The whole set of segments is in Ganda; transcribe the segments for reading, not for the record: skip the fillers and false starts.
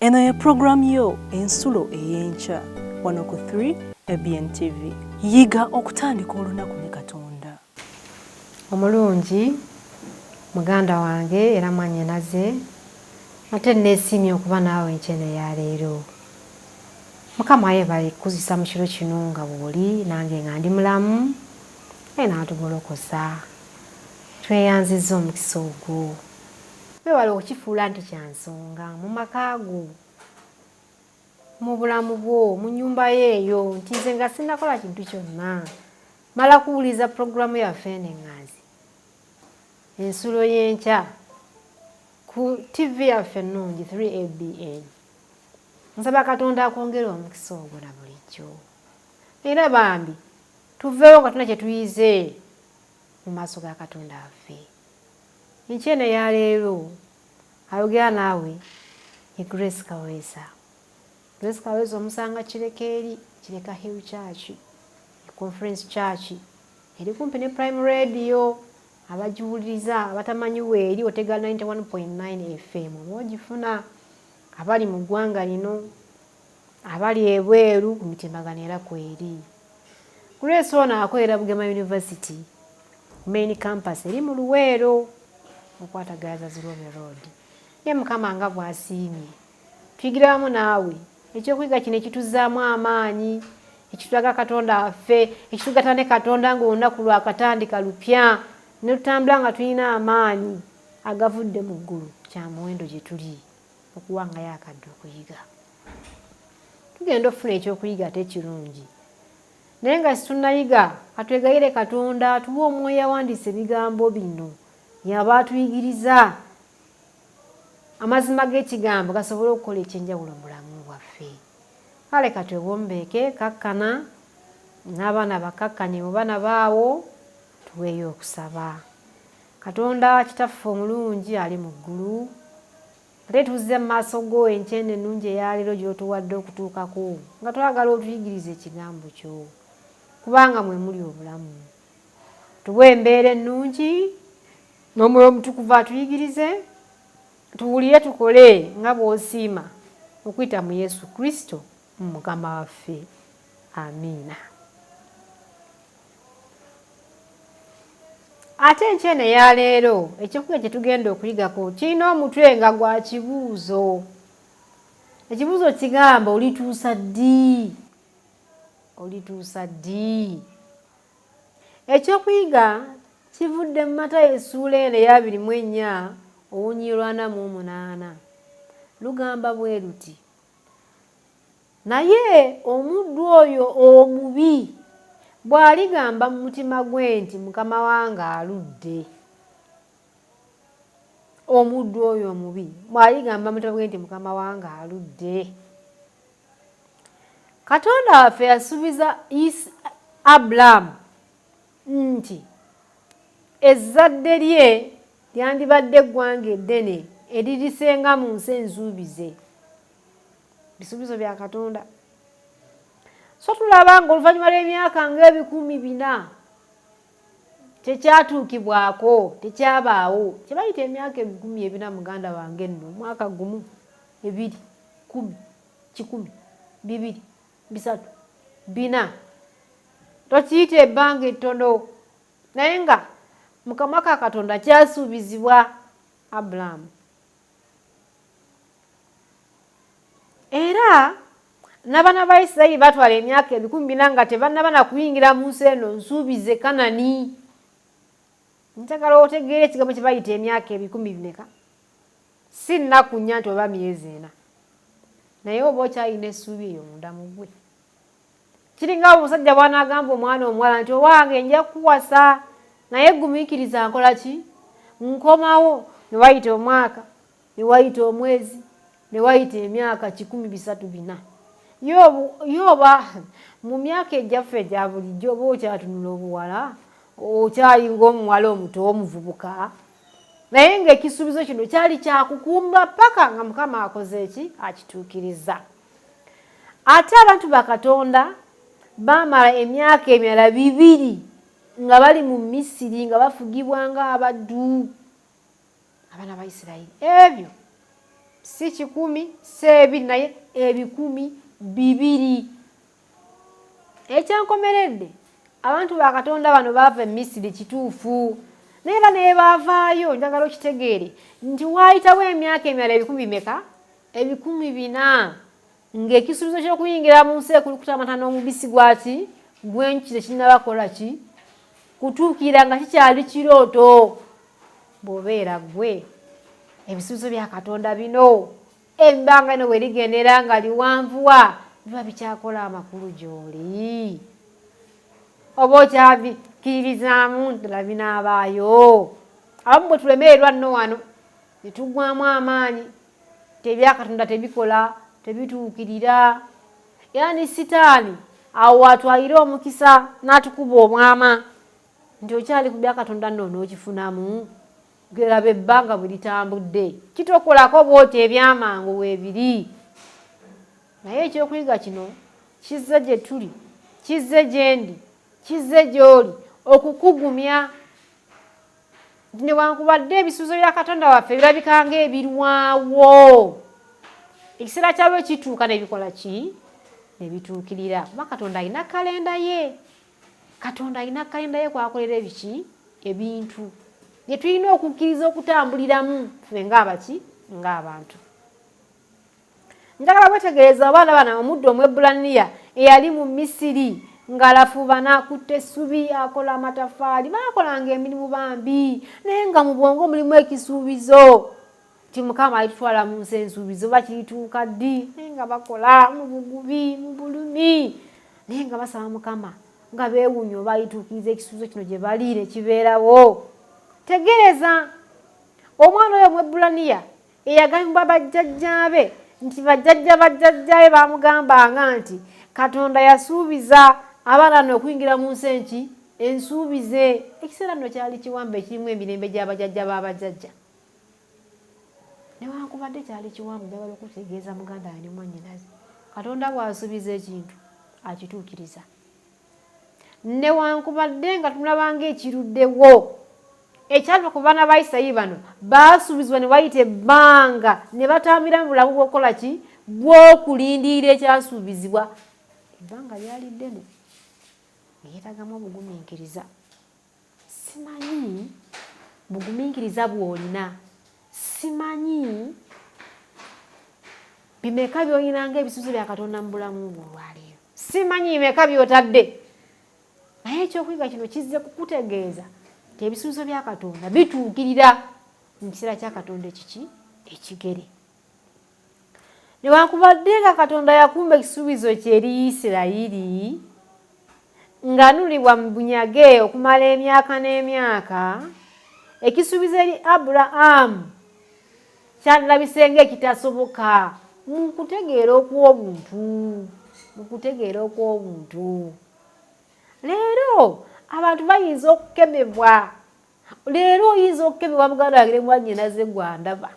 Eno ye pulogulaamu yo Ensulo ey'Enkya wano ku 3 ABN TV. Yiga okutandika olunaku ne Katonda. Omulungi muganda wange era mwannyinaze, ate nneesiimye okuba naawe enkya eno eya leero. Mukama yeebale kukuzisa mu kiro kino nga bw'oli nange nga ndi mulamu, naye n'atugolokosa. Tweyanzizza omukisa ogwo. Weewale okukifuula nti kya nsonga mu maka go, mu bulamu bwo, mu nnyumba yo eyo, nti nze nga sinnakola kintu kyonna, mmala kuwuliriza pulogulaamu yaffe eno eŋŋanzi, Ensulo y'Enkya, ku ttivvi yaffe ennungi 3ABN. Nsaba Katonda akwongere omukisa ogwo na bulijjo. Era bambi tuveewo nga tulina kye tuyize mu maaso ga Katonda waffe. Enkya eno eya leero ayogera naawe ye Grace Kaweesa. Grace Kaweesa omusanga Kireka eri, Kireka Hill Church, Conference Church eri kumpi ne Prime Radio. Abagiwuliriza abatamanyi weeri otega 91.9 FM oba ogifuna. Abali mu ggwanga lino, abali ebweru ku mitimbagano era kweri. Grace ono akolera Bugema University main campus eri mu Luweero okwata Gayaza Zirwobe Road. Ye Mukama nga bw'asiimye tuyigira wamu naawe ekyokuyiga kino ekituzzaamu amaanyi, ekitulaga Katonda waffe, ekitugatta ne Katonda ng'olunaku lwakatandika lupya ne tutambula nga tulina amaanyi agavudde mu ggulu kya muwendo gye tuli okuwangayo akadde okuyiga. Tugenda okufuna ekyokuyiga ate ekirungi. Naye nga situnnayiga, katwegayire Katonda atuwe omwoyo awandiise ebigambo bino y'aba atuyigiriza amazima g'ekigambo gasobole okukola eky'enjawulo mu bulamu bwaffe. Kale katwewombeeke, kakkana, n'abaana bakkakkanye mu bana baawo, tuweeyo okusaba. Katonda Kitaffe omulungi ali mu ggulu, ate tuzze mu maaso go enkya eno ennungi eya leero gy'otuwadde okutuukako, nga twagala otuyigirize Ekigambo kyo, kubanga mwe muli obulamu. Tuwe embeera ennungi, n'Omwoyo Omutukuvu atuyigirize, tuwulire tukole nga bw'osiima, okuyita mu Yesu Kristo Mukama waffe. Amiina. Ate enkya eno eya leero ekyokuyiga kye tugenda okuyigako kirina omutwe nga gwa kibuuzo. Ekibuuzo kigamba olituusa ddi? Olituusa ddi? Ekyokuyiga kivudde mu Matayo essuula eno ey'abiri mu ennya olunyiriri lw'ana mu omunaana. Lugamba bwe luti, Naye omuddu oyo omubi bw'aligamba mu mutima gwe nti, Mukama wange aludde. Omuddu oyo omubi bw'aligamba mu mutima gwe nti, Mukama wange aludde. Katonda waffe yasuubiza Abulaamu nti ezzadde lye lyandibadde eggwanga eddene eririsenga mu nsi ensuubize. Bisuubizo bya Katonda. So tulaba nga oluvannyuma lw'emyaka ng'ebikumi bina tekyatuukibwako, tekyabaawo. Kye bayita emyaka 400 muganda wange nno, omwaka gumu, ebiri, 10, 100, 2, 3, 4. Tokiyita ebbanga ettono. Naye nga mu kamwa ka Katonda kyasuubizibwa Abulaamu. Era n'abaana ba Isirayiri baatwala emyaka 400 nga tebannaba na kuyingira mu nsi eno nsuubize, Kanani. Njagala otegeere ekigambo kye bayita emyaka ebikumi bimeka? Si nnaku nnya nti oba myezi ena. Naye oba okyalina essuubi eyo munda mu ggwe. Kiringa omusajja bw'anaagamba omwana omuwala nti owange nja kukuwasa naye gumiikiriza nkola ki? Nkomawo. Ne wayita omwaka, ne wayita omwezi, ne wayita emyaka 304. Ye oba mu myaka egyaffe egya bulijjo oba okyatunula obuwala, okyali ng'omuwala omuto omuvubuka. Naye ng'ekisuubizo kino kyali kyakukuumibwa paka nga Mukama akoze ki? Akituukirizza. Ate abantu ba Katonda baamala emyaka emirala bibiri nga bali mu Misiri nga bafugibwa ng'abaddu. Abaana ba Isirayiri ebyo Si kikumi, si ebiri, naye 2000. Ekyankomeredde, abantu ba Katonda bano baava e Misiri kituufu, naye era nebaavaayo, njagala okitegeere nti waayitawo emyaka emirala ebikumi bimeka? 400, ng'ekisuubizo ky'okuyingira mu nsi ekulukuta amata n'omubisi gwaki gwenjuki tekinnabakola ki kutuukirira, nga kikyali kirooto. Bw'obeera ggwe, ebisuubizo bya Katonda bino ebbanga eno bwe ligendera nga liwanvuwa, biba bikyakola amakulu gy'oli? Oba okyabikkiririzaamu ddala binaabaayo? Abamu bwe tulemererwa nno wano ne tuggwamu amaanyi nti ebya Katonda tebikola, tebituukirira, era ne Sitaani awo waatwalira omukisa n'atukuba obwama nti okyali ku bya Katonda nno onookifunamu. Geraba ebbanga bwe litambudde, kitokolako bw'oti ebyamangu weebiri. Naye ekyokuyiga kino kizze gye tuli, kizze gye ndi, kizze gy'oli okukugumya nti newankubadde ebisuubizo bya Katonda waffe birabika ng'ebirwawo, ekiseera kyabyo kituuka ne bikola ki? Ne bituukirira. Kuba Katonda alina kalenda ye. Katonda alina kalenda ye kwakolera ebiki? Ebintu bye tulina okukkiriza okutambuliramu ffe ng'abaki? Ng'abantu. Njagala kwetegereza abaana bano, omuddu Omwebbulaniya eyali mu Misiri ng'alafuubana, akutte essubi, akola amataffaali, baakolanga emirimu bambi, naye nga mu bwongo mulimu ekisuubizo nti Mukama alitutwala mu nsi ensuubizo, bakirituuka ddi? Naye nga bakola mu bugubi, mu bulumi, naye nga basaba Mukama, nga beewuunya oba alituukiriza ekisuubizo kino gye bali ne kibeerawo. Tegereza omwana oyo Omwebbulaniya eyagambibwa bajjajjaabe nti bajjajja bajjajjaabe baamugambanga nti Katonda yasuubiza abaana bano okuyingira mu nsi enki ensuubize. Ekiseera nno kyali kiwanvu ekirimu emirembe gya bajjajja ba bajjajja. Newankubadde kyali kiwanvu, njagala okutegeeza muganda wange ne mwannyinaze, Katonda bw'asuubiza ekintu akituukiriza. Newankubadde nga tumulaba ng'ekiruddewo, ekyatuuka ku baana ba Isirayiri bano, baasuubizibwa ne wayita ebbanga ne batambulira mu bulamu bw'okukola ki? Bw'okulindirira ekyasuubizibwa. Ebbanga lyali ddene, nga yeetagamu obugumiikiriza. Simanyi bugumiikiriza bw'olina, simanyi bimeka by'olina ng'ebisuubizo bya Katonda mu bulamu bwo olwaleero, simanyi bimeka by'otadde, naye ekyokuyiga kino kizze kukutegeeza nti ebisuubizo bya Katonda bituukirira mu kiseera kya Katonda ekiki ekigere. Newankubadde nga Katonda yakuuma ekisuubizo kye eri Isirayiri ng'anunulibwa mu bunyage okumala emyaka n'emyaka, ekisuubizo eri Aburaamu kyandilabise ng'ekitasoboka mu kutegeera okw'obuntu. Mu kutegeera okw'obuntu. Leero abantu bayinza okukemebwa. Leero oyinza okukemebwa muganda wange ne mwannyinaze gw'andaba,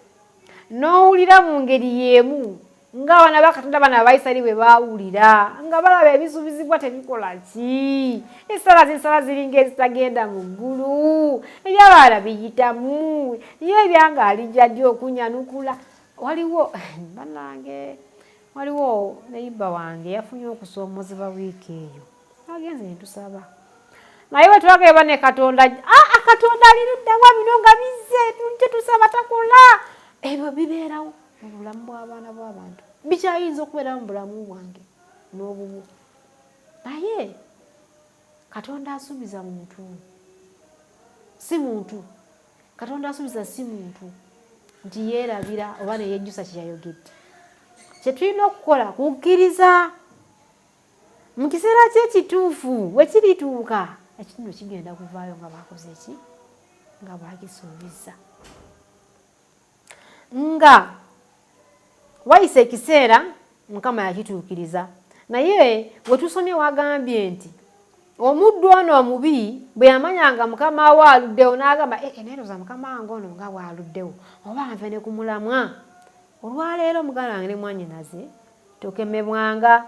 n'owulira mu ngeri y'emu ng'abaana ba Katonda bano Abayisirayiri bwe baawulira nga balaba ebisuubizibwa tebikola ki, essala z'ensala ziringa ezitagenda mu ggulu, eby'abalala biyitamu, ye ebyange alijja ddi okunyanukula? Waliwo bannange, waliwo neyibba wange yafunye okusoomoozebwa wiiki eyo, agenze ne tusaba naye bwe twagamba ne Katonda, aa Katonda ali ludda wa bino nga bizze, tujje tusaba takola. Ebyo bibeerawo mu bulamu bw'abaana b'abantu, bikyayinza okubeerawo mu bulamu bwange n'obubwo, naye Katonda asuubiza muntu si muntu. Katonda asuubiza si muntu nti yeerabira oba ne yejjusa kye yayogedde. Kye tulina okukola kukkiriza mu kiseera kye ekituufu, bwe kirituuka ekitundu kigenda kuvaayo nga bakoze ki, nga bwakisuubizza. Nga wayise ekiseera Mukama yakituukiriza, naye we tusomye wagambye nti omuddu ono omubi bwe yamanya nga mukama we aluddewo n'agamba, e, naye ndowooza mukama wange ono nga bw'aluddewo oba nve ne ku mulamwa. Olwaleero muganda wange ne mwannyinaze, tokemebwanga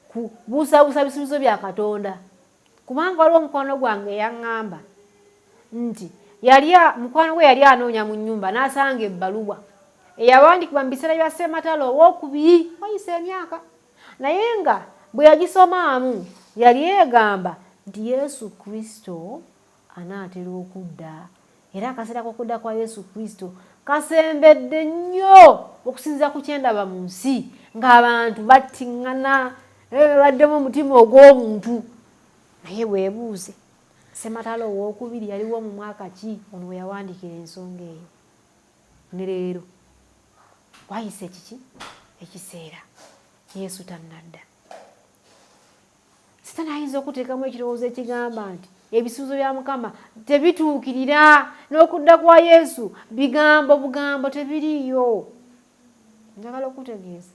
kubuusabuusa bisuubizo bya Katonda, kubanga waliwo omukwano gwange eyaŋŋamba nti yali mukwano gwe yali anoonya mu nnyumba n'asanga ebbaluwa. eyawandiikibwa mu biseera bya Ssematalo owokubiri, wayise emyaka, naye nga bwe yagisomaamu yali egamba nti Yesu Kristo anaatera okudda, era akaseera k'okudda kwa Yesu Kristo kasembedde nnyo okusinziira ku kyendaba mu nsi, ng'abantu battiŋŋana, baddemu omutima ogw'obuntu. Naye weebuuze, Ssematalo owokubiri yaliwo mu mwaka ki ono we yawandiikira ensonga eyo? Ne leero wayise kiki ekiseera Yesu tannadda. Sitaani ayinza okuteekamu ekirowoozo ekigamba nti ebisuubizo bya Mukama tebituukirira, n'okudda kwa Yesu bigambo bugambo tebiriiyo. Njagala okutegeeza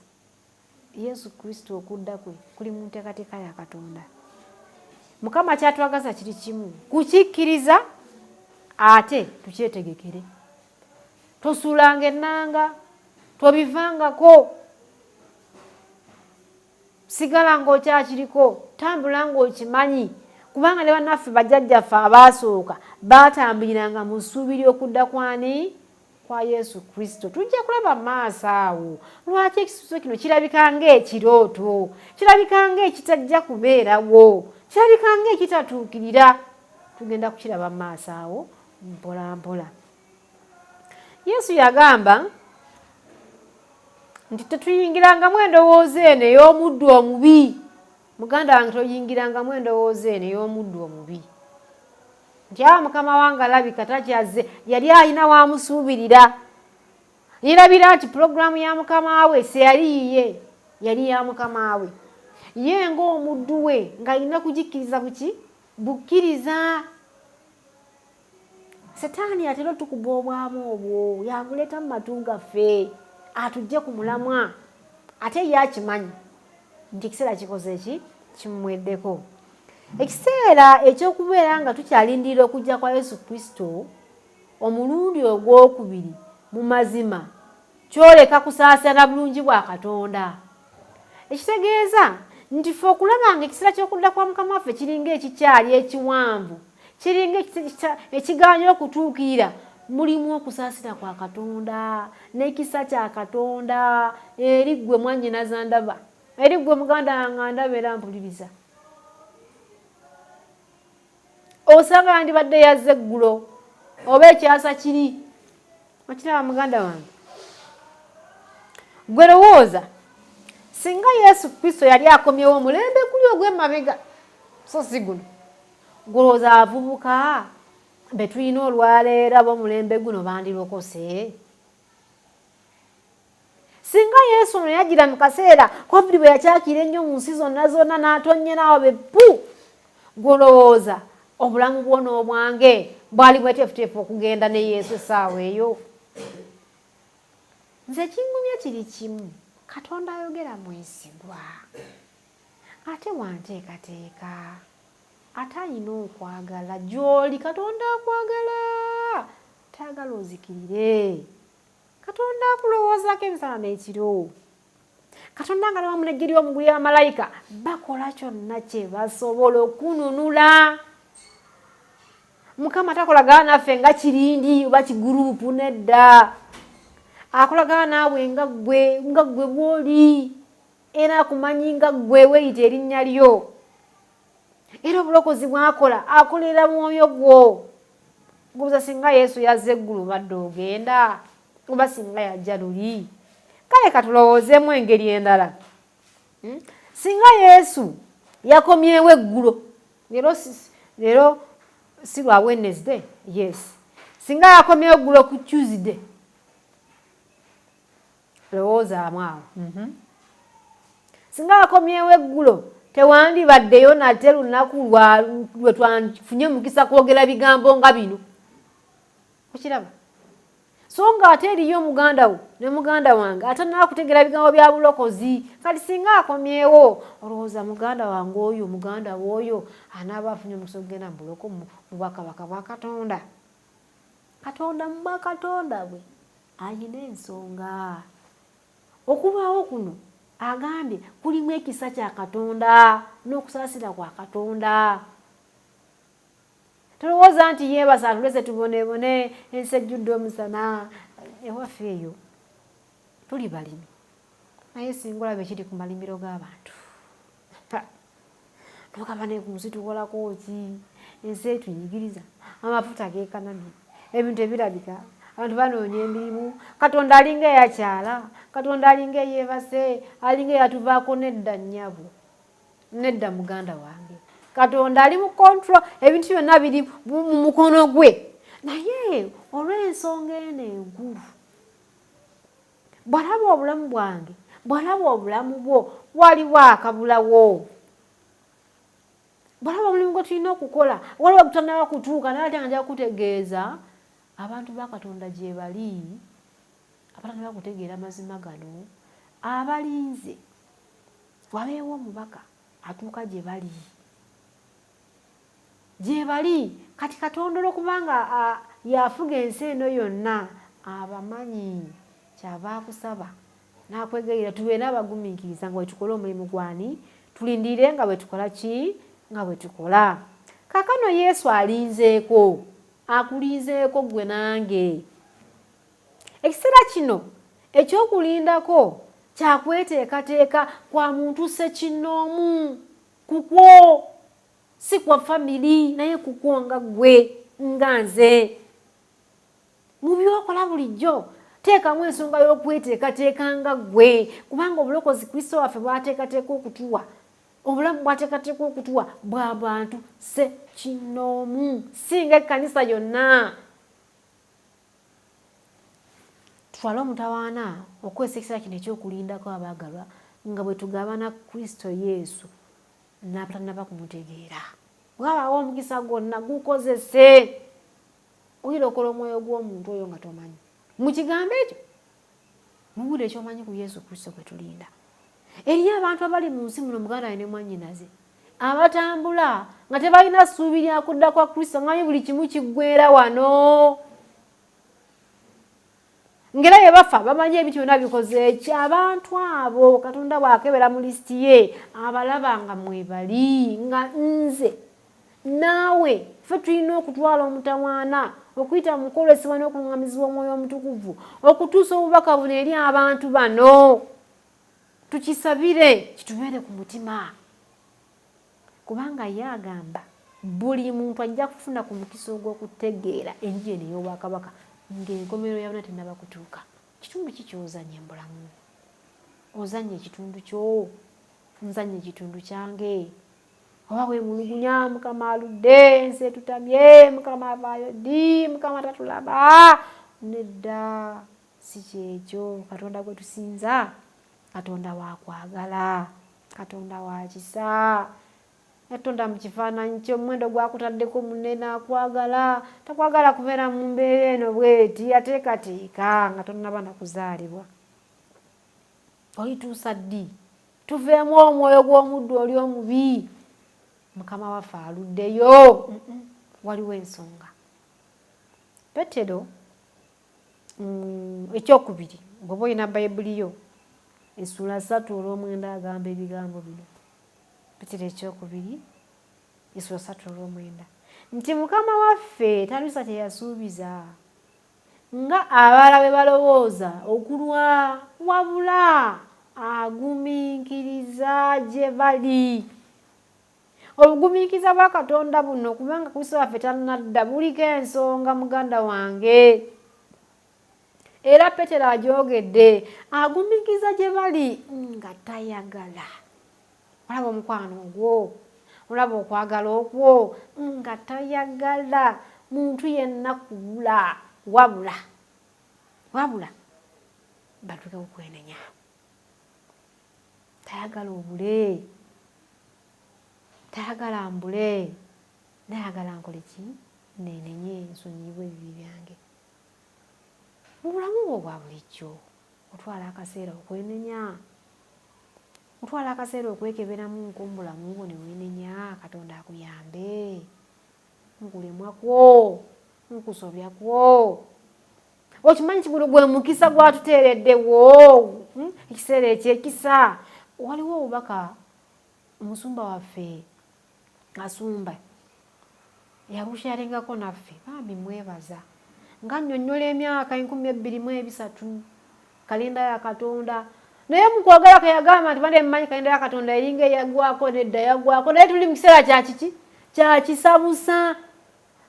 Yesu Kristo okudda kwe kuli mu nteekateeka ya Katonda. Mukama kyatwagaza kiri kimu, kukikkiriza ate tukyetegekere. Tosuulanga ennanga, tobivangako, sigala ng'okyakiriko, tambula ng'okimanyi, kubanga ne bannaffe bajjajjaffe abaasooka baatambuliranga mu ssuubi ly'okudda kwani? Kwa Yesu Kristo. Tujja kulaba maaso awo lwaki ekisuubizo kino kirabika ng'ekirooto, kirabika ng'ekitajja kubeerawo, kirabika ng'ekitatuukirira. Tugenda kukiraba maaso awo mpola mpola. Yesu yagamba nti tetuyingirangamu endowooza eno ey'omuddu omubi. Muganda wange, toyingirangamu endowooza eno ey'omuddu omubi nti awa mukama wange alabika takyazze, yali alina wamusuubirira. Yerabira nti pulogulaamu ya mukama we seyali yiye, yali ya mukama we. Ye ng'omuddu we ng'alina kugikkiriza buki bukkiriza. Setaani atera otukuba obwamu obwo, yabuleeta mu matu gaffe atujje ku mulamwa, ate ye akimanyi nti ekiseera kikoze eki kimuweddeko. Ekiseera eky'okubeera nga tukyalindirira okujja kwa Yesu Kristo omulundi ogw'okubiri mu mazima kyoleka kusaasira na bulungi bwa Katonda. Ekitegeeza nti ffe okulaba nga ekiseera ky'okudda kwa Mukama waffe kiringa ekikyali ekiwanvu, kiringa ekigaanye okutuukirira, mulimu okusaasira kwa Katonda n'ekisa kya Katonda eri ggwe mwannyinaze andaba, eri ggwe muganda wange andaba era mpuliriza. Osanga yandibadde yazze eggulo oba ekyasa kiri. Okiraba muganda wange, gwe lowooza singa Yesu Kristo yali akomyewo omulembe guli ogw'emabega so si guno, golowooza abavubuka be tulina olwaleero ab'omulembe guno bandirokose? Singa Yesu ono yajjira mu kaseera Covid bwe yakyakira ennyo mu nsi zonna zonna n'atonnyera awo be ppu, gw'olowooza obulamu bwo n'obwange bwali bweteefuteefu okugenda ne Yesu essaawa eyo? Nze ekingumya kiri kimu, Katonda ayogera mwesigwa, ate wanteekateeka, ate alina okwagala gy'oli. Katonda akwagala, tayagala ozikirire. Katonda akulowoozaako emisana n'ekiro. Katonda nga wamu n'eggye ly'omu ggulu lya bamalayika bakola kyonna kye basobola okununula. Mukama takolagana naffe nga kirindi oba kiguruupu, nedda. Akolagana naawe nga ggwe, nga ggwe bw'oli, era akumanyi nga ggwe weeyita erinnya lyo. Era obulokozi bw'akola akolera mwoyo gwo. Gubuza singa Yesu yazze eggulu obadde ogenda, oba singa yajja luli. Kale katulowoozeemu engeri endala. Singa Yesu yakomyewo eggulo, leero si lwa Wednesday, yes. Singa yakomyewo eggulo ku Tuesday, lowoozaamu awo. Singa yakomyewo eggulo, tewandibaddeyo nate lunaku lwe twafunye mukisa kwogera bigambo nga bino. Okiraba? So nga ate eriyo muganda wo ne muganda wange atannaba kutegeera bigambo bya bulokozi. Kati singa akomyewo, olowooza muganda wange oyo, muganda wo oyo anaaba afunye omukisa okugenda mu buloko mu bwakabaka bwa Katonda? Katonda mu bwakatonda bwe alina ensonga. Okubaawo kuno agambye kulimu ekisa kya Katonda n'okusaasira kwa Katonda. Tolowooza nti yeebasa atulese tubonebone ensi ejjudde omusana ewaffe eyo. Tuli balimi, naye singa olaba ekiri ku malimiro g'abantu, nogamba naye ku nsi tukolako ki? Ensi etunyigiriza, amafuta geekanamye, ebintu ebirabika, abantu banoonya emirimu. Katonda alinga eyakyala, Katonda alinga eyeebase, alinga eyatuvaako. Nedda nnyabo, nedda muganda wange, Katonda ali mu control, ebintu byonna biri mu mukono gwe. Naye olw'ensonga eno enkulu, bw'alaba obulamu bwange, bw'alaba obulamu bwo, waliwo akabulawo. Bw'alaba omulimu gwe tulina okukola, waliwo gutanaba kutuuka. Naye ate nga nja kutegeeza abantu ba Katonda gye bali abatanaba kutegeera mazima gano, abalinze wabeewo omubaka atuuka gye bali, gye bali kati. Katonda olwokubanga yafuga ensi eno yonna, abamanyi, kyava akusaba n'akwegayira tubeere abagumiikiriza nga bwe tukola omulimu gwani, tulindire nga bwe tukola ki, nga bwe tukola. Kaakano Yesu alinzeeko, akulinzeeko ggwe nange. Ekiseera kino ekyokulindako kyakweteekateeka kwa muntu ssekinnoomu, kukwo, si kwa family, naye kukwo nga ggwe nga nze. Mu byokola bulijjo teekamu ensonga y'okweteekateeka nga ggwe, kubanga obulokozi Kristo waffe bwateekateeka okutuwa, obulamu bwateekateeka okutuwa bwa bantu ssekinnoomu, singa ekkanisa yonna. Tutwale omutawaana okukozesa ekiseera kino ekyokulindako, abaagalwa, nga bwe tugabana Kristo Yesu n'abatannaba kumutegeera. Bwabaawo omukisa gwonna, gukozese oyirokola omwoyo gw'omuntu oyo nga tomanyi. Mu kigambo ekyo mubuulire ekyomanyi ku Yesu Kristo gwe tulinda. Eriyo abantu abali mu nsi muno, muganda ne mwannyinaze, abatambula nga tebalina ssuubi lya kudda kwa Kristo, nga buli kimu kiggweera wano, ngera bye bafa bamanyi ebintu byonna bikoze eki. Abantu abo Katonda bw'akebera mu lisiti ye, abalaba nga mwebali, nga nze naawe. Ffe tulina okutwala omutawaana okuyita mu kwolesebwa n'okuluŋŋamizibwa Omwoyo Omutukuvu okutuusa obubaka buno eri abantu bano. Tukisabire kitubeere ku mutima, kubanga ye agamba buli muntu ajja kufuna ku mukisa ogw'okutegeera enjiri eno ey'obwakabaka ng'enkomerero ya bonna tennaba kutuuka. Kitundu ki ky'ozannya mu bulamu? Ozannya ekitundu kyo, nzannya ekitundu kyange, oba weemulugunya, Mukama aludde, ensi etutamye, Mukama avaayo ddi, Mukama tatulaba? Nedda, si kyekyo. Katonda gwe tusinza Katonda wa kwagala, Katonda wa kisa. Yatonda mu kifaananyi kye, omuwendo gwakutaddeko munene, akwagala, takwagala kubeera mu mbeera eno bweti. Yateekateeka nga tonnaba na kuzaalibwa. Olituusa ddi tuveemu omwoyo gw'omuddu oli omubi, Mukama waffe aluddeyo? Waliwo ensonga. Petero ekyokubiri, bw'oba olina Bayibuli yo, essuula 3 olw'omwenda, agamba ebigambo bino. Petero ekyokubiri essuula 3 olw'omwenda nti, "Mukama waffe talwisa kye yasuubiza, nga abalala bwe balowooza okulwa, wabula agumiikiriza gye bali." Obugumiikiriza bwa Katonda buno, kubanga Kristo waffe tannadda, buliko ensonga, muganda wange, era Petero agyogedde. Agumiikiriza gye bali nga tayagala. Olaba omukwano ogwo, olaba okwagala okwo, nga tayagala muntu yenna kubula, wabula batuuke kukwenenya. Tayagala obule, tayagala mbule, nayagala nkole ki? Nenenye, nsonyiyibwe ebibi byange. Mu bulamu bwo obwa bulijjo otwala akaseera okwenenya? Otwala akaseera okwekeberamu nko mu bulamu bwo ne weenenya? Katonda akuyambe mukulemwa kwo, mukusobya kwo. Okimanyi kiguno gwe mukisa gwatuteereddewo, Ekiseera ekyekisa. Waliwo obubaka omusumba waffe asumba yabusharengako naffe, bambi mwebaza, nga nnyonnyola emyaka 2030. Kalenda ya Katonda. Naye mu kwagala kwe yagamba nti bane mmanyi kalenda ya Katonda eringa eyaggwako, nedda yaggwako, naye tuli mu kiseera kya kiki? Kya kisabusa.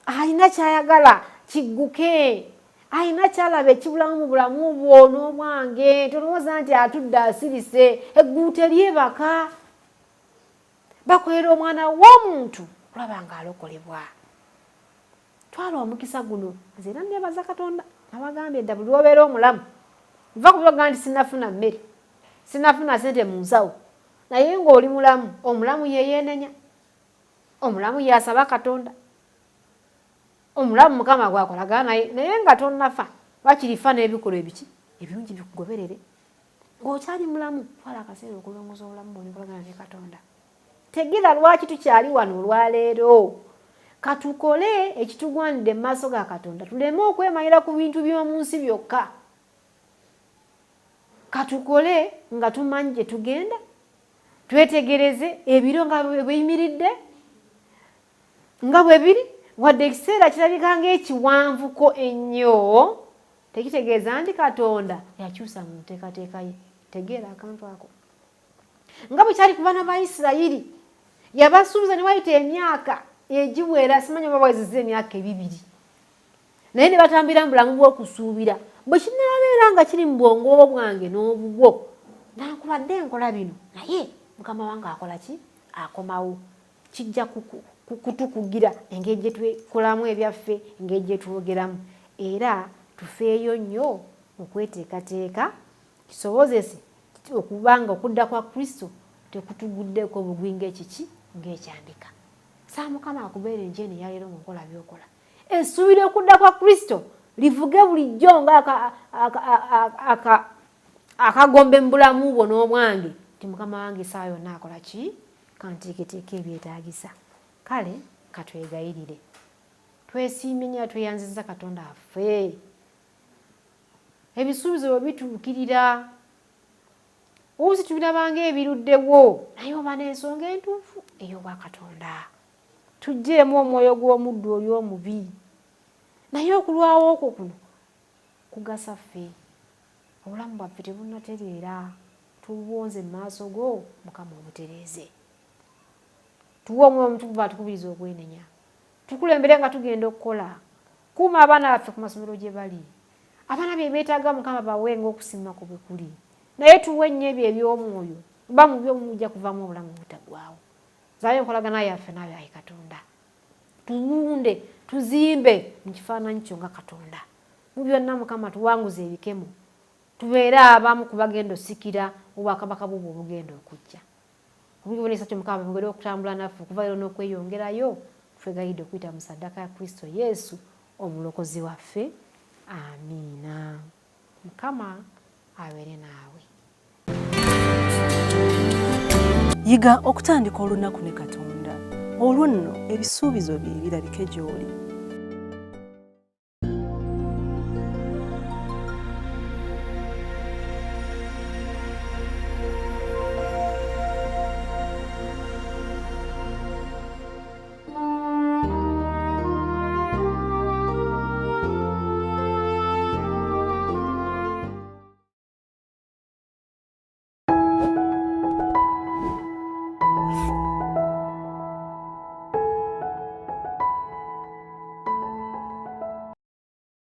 Alina ky'ayagala kigguke, alina ky'alaba ekibulamu mu bulamu bwo n'obwange. Tolowooza nti atudde asirise, eggulu teryebaka. Bakolera omwana w'omuntu okulaba ng'alokolebwa. Twala omukisa guno. Nze era nebaza Katonda, nabagambye dda buli lw'obeera omulamu nva ku byoga nti sinafuna mmere, sinafuna ssente mu nsawo, naye ng'oli mulamu. Omulamu yeyeenenya, omulamu yasaba Katonda, omulamu Mukama gwakolagana naye. Naye nga tonnafa, wakiri fa n'ebikolwa ebiki ebirungi bikugoberere ng'okyali mulamu. Twala akaseera okulongoza obulamu bwo n'enkolagana ne Katonda. Tegeera lwaki tukyali wano olwaleero. Katukole ekitugwanidde mu maaso ga Katonda, tuleme okwemanyira ku bintu by'omu nsi byokka. Katukole nga tumanyi gye tugenda, twetegereze ebiro nga bwe biyimiridde, nga bwe biri. Wadde ekiseera kirabika ng'ekiwanvuko ennyo, tekitegeeza nti Katonda yakyusa mu nteekateeka ye. Tegeera akantu ako. Nga bwe kyali ku baana ba Isirayiri, yabasuubiza ne wayita emyaka egiwera, simanyi oba bwezizza emyaka 2, naye ne batambulira mu bulamu bw'okusuubira. Bwe kinaabeera nga kiri mu bwongo bwange n'obubwo, nankubadde nkola bino, naye Mukama wange akola ki? Akomawo. Kijja kutukugira engeri gye twekolamu ebyaffe, engeri gye twogeramu, era tufeeyo nnyo okweteekateeka kisobozese okubanga okudda kwa Kristo tekutuguddeko bugwi ng'ekiki, ng'ekyambika. Saa Mukama akubeera enjeni eyaleero mu nkola by'okola. Essuubi ly'okudda kwa Kristo livuge bulijjo nga akagombe mu bulamu bwo n'obwange, nti Mukama wange essaawa yonna akola ki? Kanteeketeeke ebyetaagisa. Kale katwegayirire. Twesiimye nnyo, tweyanzizza Katonda waffe. Ebisuubizo bwe bituukirira, oluusi tubiraba ng'ebiruddewo, naye oba n'ensonga entuufu ey'obwakatonda. Tuggyeemu omwoyo gw'omuddu oli omubi, naye okulwawo okwo kuno kugasa ffe. Obulamu bwaffe tebunnatereera, tubuwonze mu maaso go, Mukama obutereeze. Tuwe omwoyo omutukuvu atukubiriza okwenenya, tukulembere nga tugenda okukola. Kuuma abaana baffe ku masomero gye bali. Abaana bye beetaaga Mukama bawe ng'okusiima kwo bwe kuli. Naye tuwe nnyo ebyo eby'omwoyo, kuba mu byo mujja kuvaamu obulamu obutaggwaawo. Zaayo enkolagana yaffe naawe ayi Katonda. Tuwunde, tuzimbe mu kifaananyi kyo nga Katonda. Mu byonna Mukama tuwanguze ebikemo. Tubeere abamu ku bagenda osikira obwakabaka bwo obugenda okujja. Obulungi bwo n'ekisa kyo Mukama byongere okutambula naffe okuva leero n'okweyongerayo. Twegayidde okuyita mu ssaddaaka ya Kristo Yesu omulokozi waffe. Amiina. Mukama abeere naawe. Yiga okutandika olunaku ne Katonda, olwo nno ebisuubizo bye birabike gy'oli.